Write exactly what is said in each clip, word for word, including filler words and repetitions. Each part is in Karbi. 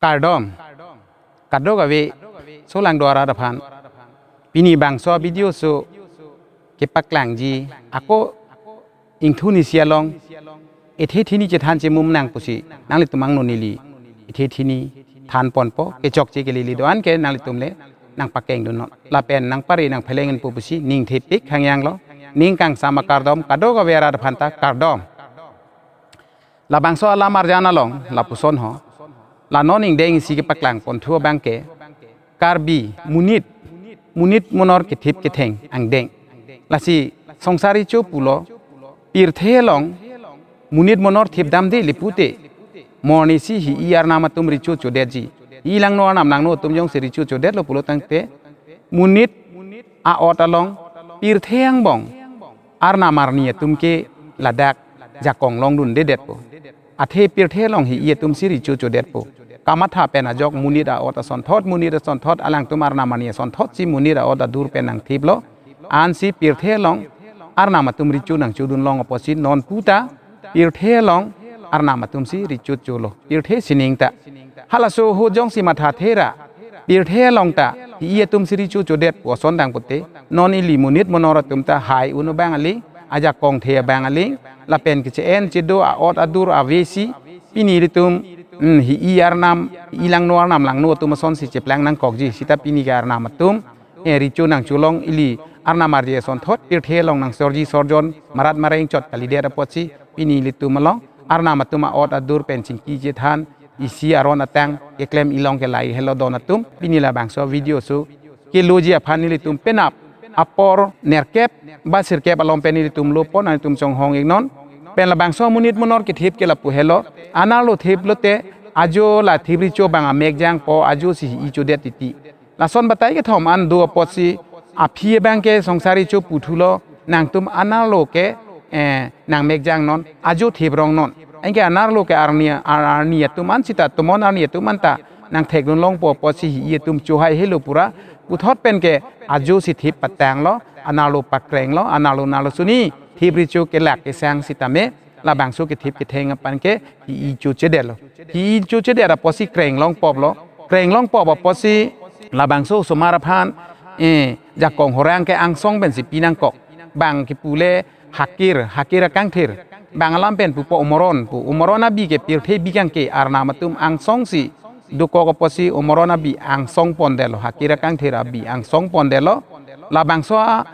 Kardom, kadokave solangdo arat aphan. Pini bangso video so kepaklangji ako ingthun isi along ethe thini chethan chemum nang pusi nanglitum angno neli ethe thini than ponpo, kechokche kelele do-an ke nanglitum le nangpakengdun non. Lapen nangpare nangpheleng po pusi ning thepik hangyang lo. Ning kangsam akardom, kadokave arat aphan ta kardom. Labangso alam arjan along lapuson ho. La non ingdeng isi kepaklang ponthu abang ke Karbi monit, monit monor kethip ketheng angdeng. Lasi songsari cho pulo, pirthe along monit monor thip damde le pute, morni si hi-i arnam atum recho chodetji. Hi-i langno arnam langno atum jongsi recho chodetlo pulo tangte, monit a-ot along pirthe angbong arnam arni atum ke ladak jakong longdundedetpo. Athe pirthe along hi-i atum si recho chodetpo. Kamatha pen ajok monit a-ot asonthot, monit asonthot, alangtum arnam arni asonthot si monit a-ot adur pen nangthiplo. Ansi pirthe along arnam atum recho nangchodun long apotsi non puta pirthe along arnam atum si recho cholo, pirthe sining ta. Halaso ahut jongsi matha thera, pirthe along ta hi-i atum si recho chodet puson tang pute, non ili monit monor atum ta hai un abang aling, ajakong the abang aling, lapen keche-en chedo a-ot adur avesi, pini ilitum, hmm, hi-i arnam, hi-i langno arnam langno atum asonsi cheplang nangkokji, sita pini ke arnam atum, eh, recho nangcholong, ili arnam arje asonthot pirthe along nangsorji sorjon marat mareng chot kalidet apotsi pini ilitum along arnam atum a-ot adur pen chingki chethan, isi aron atang keklem ilong ke lahei helo don atum. Pini labangso video so keloji aphan nelitum penap apor nerkep ba sirkep along pen nelitum lo pon, nelitum chonghong iknon. Pen labangso monit monor kethip ke lapu helo, anerlo thiplote ajo la thip recho abang amek jangpo, ajo si hi-i chodet titi. Lason batai kethom an do apotsi aphi abang ke songsari cho puthulo, nangtum anerlo ke, eh, nangmek jangnon, ajo thip rongnon. Anke anerlo ke arni, ar-, arni atum an sita, tomon arni atum an ta nangthekdun longpo apotsi hi-i atum chohai helo pura, puthot pen ke ajo si thip patanglo, anerlo pakrenglo, anerlo nerlo suni thip recho kelak kesang sitame labangso kethip ketheng aphan ke hi-i chochedetlo. Hi-i chochedet apotsi kreng longpoplo. Kreng longpop apotsi labangso osomar aphan, eh, jakong horang ke angsong pensi pi nangkok. Bang kepule hakir, hakir akangthir. Bang alam pen pupo umoron pu. Umoron abi ke pirthe bikang ke arnam atum angsong si dokok apotsi umoron abi angsong pondetlo, hakir akangthir abi angsong pondetlo. Labangso a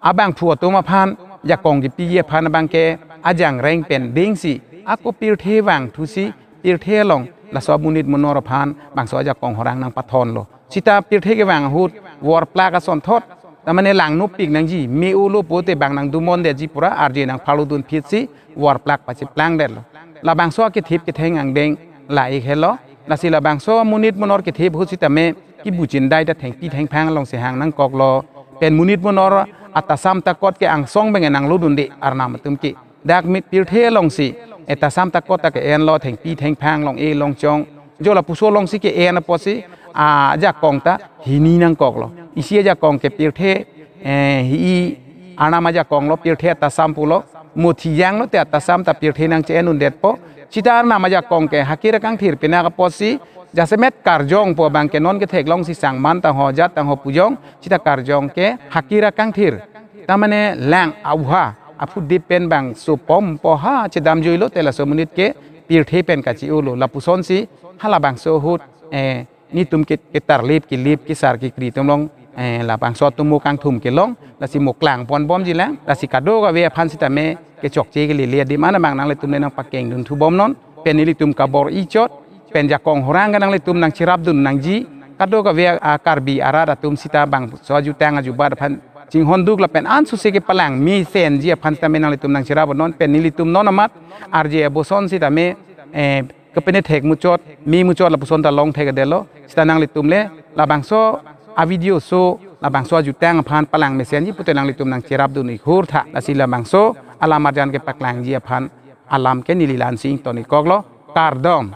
abangphu atum aphan jakong kepiji aphan abang ke ajangreng pen dingsi ako pirthe vangthusi pirthe along laso amonit monor aphan bangso ajakong horang nangpathonlo. Sita pirthe kevang ahut vorplak asonthot, tamane langnopik nangji, me-olo pute bang nangdumondetji pura arje nangphalodunphitsi vorplak pacheplangdetlo. Labangso akethip ketheng angdeng lahei helo. Lasi labangso amonit monor kethip ahut sitame kibuchindai ta thengpi thengphang alongsi hang nangkoklo. Pen monit monor atasam takot ke angsong abang nanglodunde arnam atum ke. Dak mit pirthe alongsi, eh, tasam takot ta ke-enlo, thengpi thengphang long-e longchong. Jo lapuson alongsi ke-en apotsi, ah, ajakong ta hini nangkoklo. Isi ajakong ke pirthe, eh, hi-i arnam ajakonglo, pirthe atasam pulo. Mo thijanglote atasam ta pirthe nangche-en undetpo. Sita arnam ajakong ke hakir akangthir pinak apotsi jasemet karjong pu abang ke non ketheklongsi sangman tangho jat tangho pujong, sita karjong ke hakir akangthir. Tamane lang auha, aphu dip pen bang supom poha chedamjuilote laso amonit ke pirthe pen kache-olo. Lapusonsi halabangso ahut, eh, netum ke, ketarlip kelip kesar kekri atum along, eh, labangso atum mo kangthum kelong, lasi mo klangponbomjilang, lasi kadokave aphan sitame kechokche kelele adim an abang nanglitum le nangpakengdunthubomnon, pen nelitum kabor-i chot, pen jakong horang ke nanglitum nangcherapdun nangji, kadokave a, a Karbi arat atum sita bangso ajutang ajubat aphan chinghonduk lapen ansose kepalang mesenji aphan sitame nanglitum nangcherapnon, pen nelitum non amat arje aboson sitame, eh, kepene thek muchot, me muchot lapuson ta longthekdetlo. Sita nanglitum le labangso avideo so, labangso ajutang aphan palang mesenji pute nanglitum nangcherapdun ikhur tha. Lasi labangso alam arjan kepaklangji aphan alam ke neli la-ansi ington-ikoklo. Kardom.